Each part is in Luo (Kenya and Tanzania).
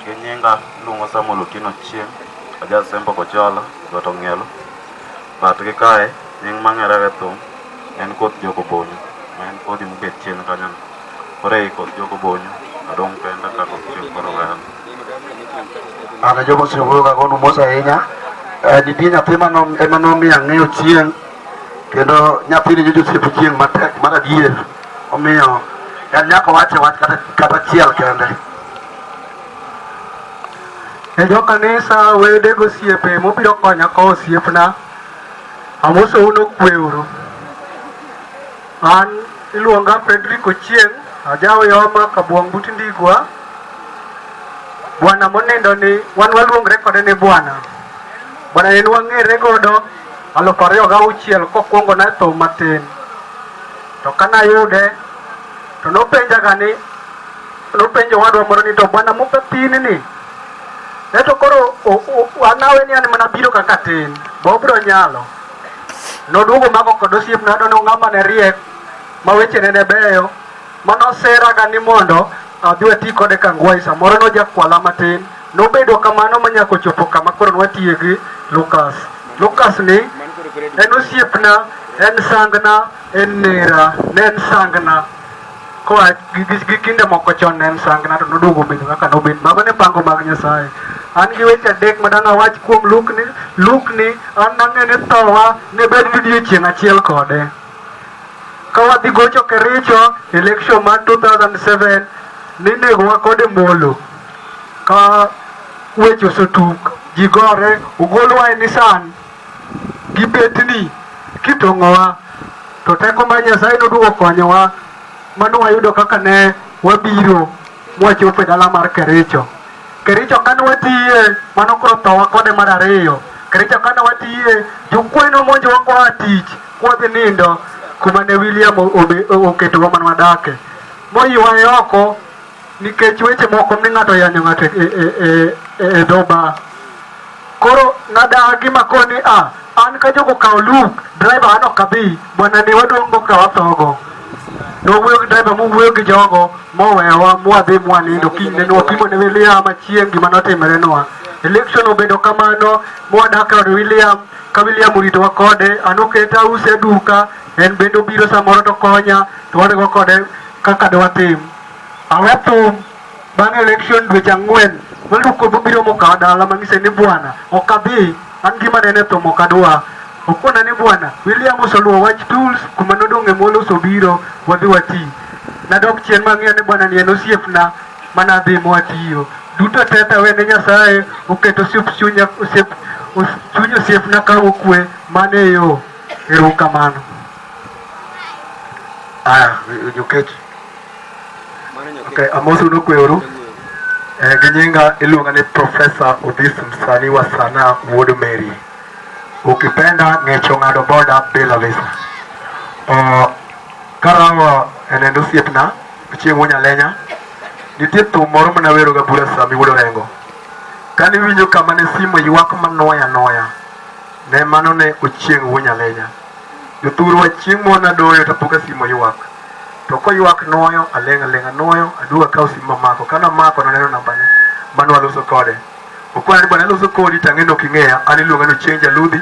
Gi nyinga iluongo Samuel Otieno Chieng', aja Sembo Kochola, Got Ong'ielo. But gi kae, nying mang'ere e thum en Koth Joko Bonyo, ma en kodhi mobet chien kanyo no. Koro ei Koth Joko Bonyo, adong' kenda ka koth chieng' koro weya. An joma osewuoyo ga gonu mos ahinya. Eh, nitie nyathi mano ema nomiyo ang'eyo chieng' kendo nyathini nyocha osiepo chieng' matek mar adier. Omiyo en nyaka owache wach kata kata achiel kende. E jokanisa, wede gosiepe mobiro konya kowo osiepna, amosou nokweuru. An iluonga Fredrick Ochieng', aja Uyoma, Kabuong' but Ndigwa. Bwana monindo ni wan waluongre kode ni bwana. Bwana ni nwang'ere godo 2006 kokwongo na thum matin. To kanayude to nopenjaga ni nopenjo wadwa moro ni to bwana mupe tin ni eto koro anawe ni an mana biro kaka tin bo obiro nyalo noduogo mako kod osiepna to ng'ama ne riek ma wechene ne beyo manoseraga ni mondo adhi ati kode kangwai samoro nojakwala matin nobedo kamano manyaka ochopo kama koro nwatiye gi Lucas. Lucas ni en osiepna, en sangna, en nera, ne en sangna koa gi kinde moko chon ne en sangna to noduogo obedo kaka nobet. Mago ne pango mag Nyasaye. An gi weche adek ma dang' awach kuom Luke ni, Luke ni an nang'e ni thowa ne bed ni odiechieng' achiel kode. Ka wadhi gocho Kericho election mar 2007 ninegowa kode molo. Ka weche osetuk, ji gore, ogolwa e Nissan gi betni kitong'owa. To teko mar Nyasaye noduogo konyowa mano wayudo kaka ne wabiro mwachopo e dala mar Kericho. Kericho kane watiye, mano koro thowa kode mar ariyo. Kericho kane watiye, jokwoye nomonjowa koa tich, kwadhi nindo kuma ne William oketowa mane wadake. Moywaye oko nikech weche moko ni ng'ato yanyo ng'ato e dho bar. Koro nadagi makoni a an ka jogo okawo Luke, driver an ok adhi, bwana ni wadong' go ka wathogo. Nowuoyo gi driver mowuoyo gi jogo mowewa mwadhi mwanindo kinyne nwapimo ne William achieng' gima notimrenwa. Election obedo kamano mwadak e od William ka William oritowa kode an oketa ause e duka en bende obiro samoro to konya to wadhigo kode kaka dwatim. Awe thum bang' election dweche ang'wen maluko bobiro mokawa dala mang'ise ni bwana ok adhi an gima nene thum ok adwa okona ni bwana William osoluwo wach tools kuma nodong' e molo osobiro wadhi wati nadok chien mang'iyo ni bwana ni en osiepna mana adhi mwatiyo duto te tawene Nyasaye oketo osiep chunya osiep chuny osiepna ka okwe mano e yo erokamano. Aya, Jokech. Okay, amosu nokweuru. Eh, gi nyinga iluonga ni Professor Odhis Msanii wa sanaa wuod Mary. Ukipenda ng'echo ng'ado boda bila visa. Uh, karango e nend osiepna chieng' Wuonyalenya, nitie thum moro mane awero ga Bura Sami wuod Orengo. Kane iwinjo kama ne simu ywak manoya noya, ne mano ne Ochieng' Wuonyalenya. Jothurwa chieng' moro nadoyo tapo ka simu ywak. To koywak nuoyo, aling' aling' anuoyo, aduogo akawo simu mamako. Ka namako naneno nambane mane waloso kode. Okwana ni bwana aloso kodi to ang'e ni ok ing'eya, an iluonga ni Ochieng' Jaludhi,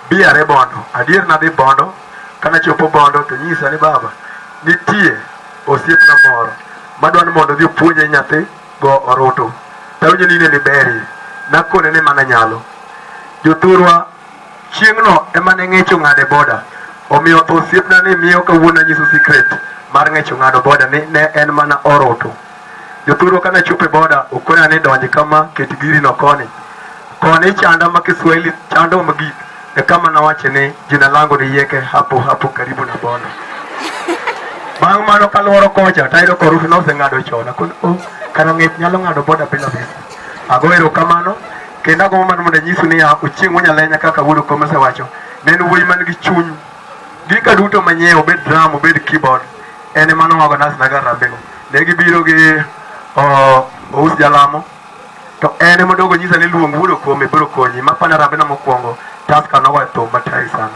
bi are Bondo. Adier nadhi Bondo, kanachopo Bondo to nyisa ni baba, nitie osiepna moro madwa ni mondo odhi opuonje nyathi go orutu. Tawinjo ni in ema iberie. Nakone ni mano anyalo. Jothurwa Chieng'no ema ne ng'ech ong'ado e boda. Omiyo tho osiepna ni miyo kawuono anyiso secret mar ng'ech ong'ado boda ni ne en mana orutu. Jothurwa kane achopo e boda okona ni donj kama ket giri no koni. Koni chanda ma Kiswahili chando mogik e kama nawache ni jina langu ni Yeke hapo hapo karibu na boda. Bang' mano kaluoro kocha tayudo ka orutu noseng'ado chon. Akoni oh, kara ng'ech nyalo ng'ado boda bila visa. Ago erokamano Kendo agombo mana mondo anyisu niya, Ochieng' Wuonyalenya kaka wuod Okome osewacho, ne en wuoyi man gi chuny. Gika duto manyiewo, obed drum, obed keyboard, en ema no organize na ga rambego. Ne gibiro gi Ous Jalamo, to en ema odogo nyisa ni luong wuod Okome biro konyi. Mapana rambena mokwongo, Tusker nogoyo thum matari sana.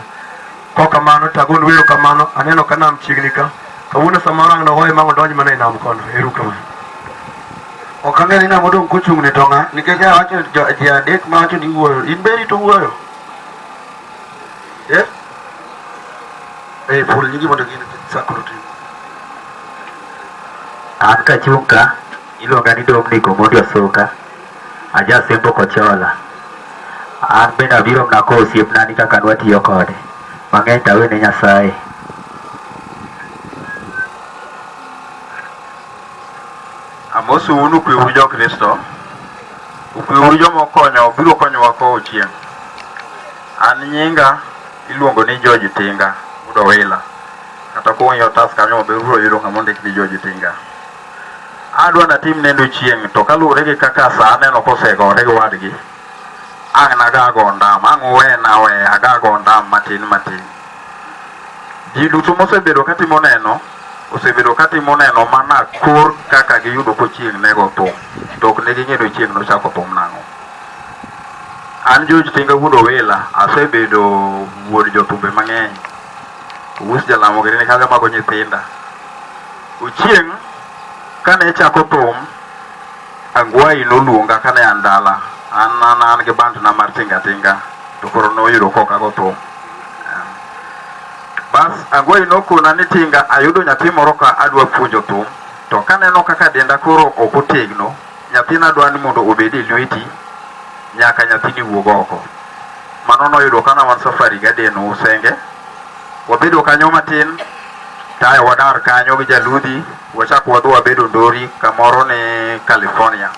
Kokamano to agonu erokamano, aneno ka nam chiegni ka. Kawuono samoro ang' nogoye ma odonj mana e nam kono. Erokamano. Ok ang'e ni ng'ama odong' kochung' ni to ng'a, nikech awacho ji adek ma wacho ni wuoyo. In be irito wuoyo? Eh? Eh, ful nyingi mondo gin sa koro tim. An kachung' ka, iluonga ni Dominic Omondi Osuka, aja Sembo Kochola. An bende abiro mana kowo osiepna ni kaka nwatiyo kode. Mang'eny to awene Nyasaye. Amosou ni ukweuru jo-Kristo. Ukweuru joma okonyo, biro konyowa kowo chieng'. An nyinga iluongo ni George Tinga wuod Owila. Kata kung'iyo otas kanyo maber ubiro yudo ng'ama ondik ni George Tinga. Adwa natim nendo chieng' to kaluwore gi kaka sa aneno kosegore gi wadgi, ang' naga go ondam, ang' uwena aweya aga go ondam matin matin. Ji duto mosebedo katimo neno, osebedo katimo neno mana kor kaka giyudo kochieng' nego thum, to ok ne ging'eyo ni chieng' nochako thum nang'o. An George Tinga wuod Owila, asebedo wuon jothumbe mang'eny. Owuos Jalamo gini ni kanyo mago nyithinda. Ochieng' kane chako thum, Angwai noluonga kane an dala. An an, an gi band na mar tinga tinga, to koro noyudo kok ago thum. Bas Angwai nokona ni tinga ayudo nyathi moro ka adwa puonjo thum, to kaneno kaka denda koro ok otegno, nyathina adwa ni mondo obed e lweti nyaka nyathini wuog oko. Mano noyudo kana wan Safari Garden Usenge. Wabedo kanyo matin, tayo wadar kanyo gi jaludhi, wachako wadhi wabedo Ndori kamoro ni California.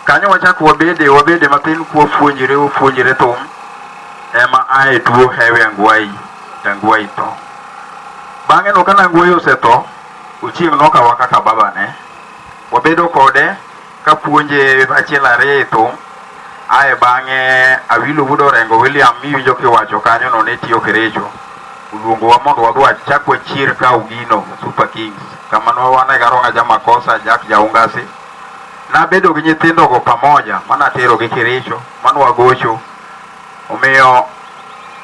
Kanyo wachako wabede, wabede matin kwapuonjre, wapuonjre thum, ema ae tuo hewe Angwai, to Angwai tho. Bang'e no kane Angwai osetho, Ochieng' nokawa kaka babane. Wabedo kode kapuonje achiel ariyo e thum, ae bang'e Awilo wuod Orengo William miwinjo kiwacho kanyo no ne tiyo Kericho. Oluongowa mondo wadhi wachak wachier kaw gino Super Kings. Kama ne wan e Garonga Jamakosa, Jack Jaungasi. Nabedo gi nyithindogo pamoja manatero gi Kericho, manwagocho. Omiyo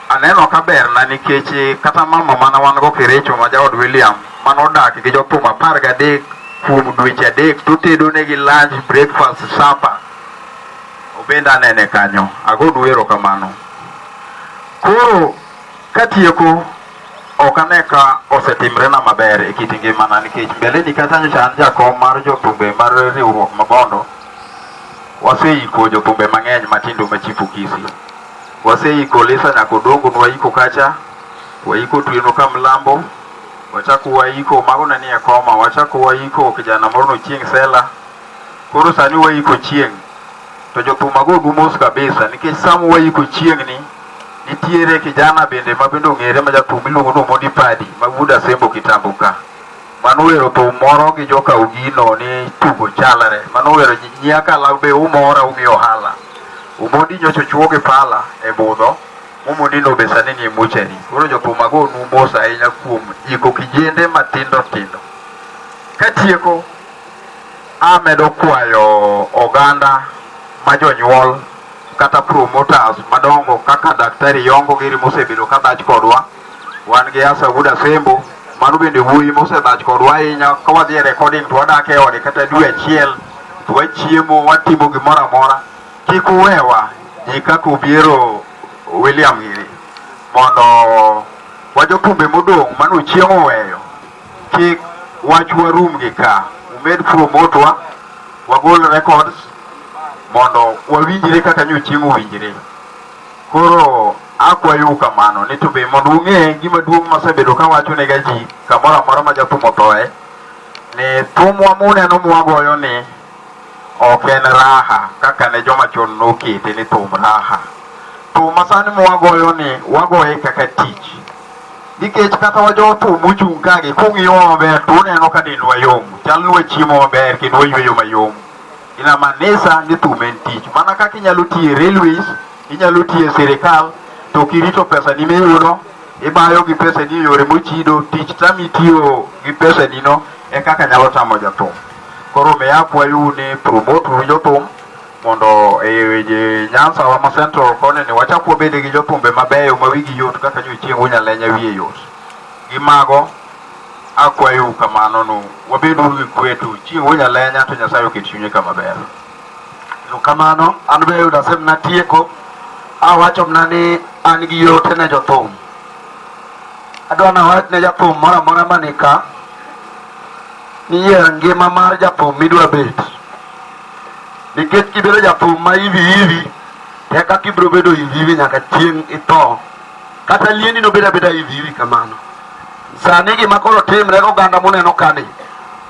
aneno ka berna nikech kata mama mana wan go Kericho ma jaod William manodak gi jothum 13 kuom dweche 3 totedo negi lunch, breakfast, supper. Obende anene kanyo. Agonu erokamano. Koro katieko ok ane ka osetimrena maber e kit ngimana nikech mbeleni kata nyocha an jakom mar jothumbe mar riwruok Mabondo. Waseiko jothumbe mang'eny matindo machipukisi. Waseiko Lisa Nyakodongo nwaiko kacha, waiko Twino Kamlambo, wachako waiko mago ne nie koma, wachako waiko kijana moro no Chieng' Sela. Koro sani waiko Chieng'. To jothum agonu mos kabisa nikech sama waiko Chieng' ni nitiere kijana bende ma bende ong'ere ma jathum miluongo ni Omondi Padi ma wuod Asembo kitambo ka. Mano wero thum moro gi joka Ogino ni tugo chalre. Mano wero nyiakala be umora umiyo ohala. Omondi nyocha chuo gi pala e budho, Omondi no be sani nie mochari. Koro jothum agonu mos ahinya kuom iko kijende matindo tindo. Katieko, amedo kwayo oganda ma jonyuol kata promoters madongo kaka Daktari Yongo giri mosebedo ka dhach kodwa. Wan gi Asa Wuod Asembo, mano bende wuoyi mosedhach kodwa ahinya. Ka wadhi e recording to wadak e ode kata dwe achiel, to wachiemo, watimo gimoro amora. Kik uwewa ji kaka Obiero William giri, mondo wajothumbe modong' mano chieng' oweyo, kik wachwa rum gi ka. Umed promote wa, wagol records mondo wawinjre kaka nyo chieng' owinjre. Koro akwayou kamano ni to be mondo ung'e gima duong' masebedo kawacho nega ji kamoro amora ma jathum othoe, ni thumwa muneno mwagoyo ni ok en raha kaka ne joma chon nokete ni thum raha. Thum masani mwagoyo ni wagoye kaka tich. Nikech kata wajothum mochung' kagi kung'iyowa maber to uneno ka dendwa yom, chal ni wachiemo maber kendo wayweyo mayom. Inamaanisha ni thum en tich. Mana kaka inyalo tiyo e railways, inyalo tiyo e sirikal, to kirito pesani miyudo, ibayo gi pesani e yore mochido, tich tami tiyo gi pesani no e kaka nyalo tamo jathum. Koro omiyo akwayou ni promote uru jothum mondo e weche Nyanza wa ma Central koni ni wachak wabed gi jothumbe mabeyo ma wigi yot kaka nyo chieng' Unyalenya wiye yot. Gi mago Akwayou kamano nu wabeduru gi kwe to chieng' wuo nyalenya to Nyasaye oket chunye kama ber. Erokamano, an be ayudo asemna tieko. Awacho mna ni an gi yote ne jothum. Adwa nawach ne jathum moro amora mani ka ni yier ngima mar jathum midwa bet. Nikech kibedo jathum ma hivi hivi, to eka kibiro bedo hivi hivi nyaka chieng' itho. Kata liendi nobed abeda hivi hivi kamano. Sani gima koro timre oganda muneno kani,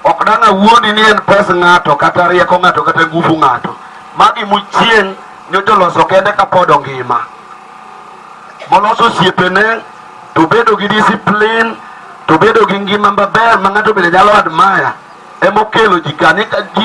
ok dang' awuondi ni en pes ng'ato kata rieko ng'ato kata ngufu ng'ato. Magi muchieng' nyocha oloso kende kapod ongima. Moloso osiepene to bedo gi discipline to bedo gi ngima maber ma ng'ato bende nyalo admire emokelo ji kani ka ji.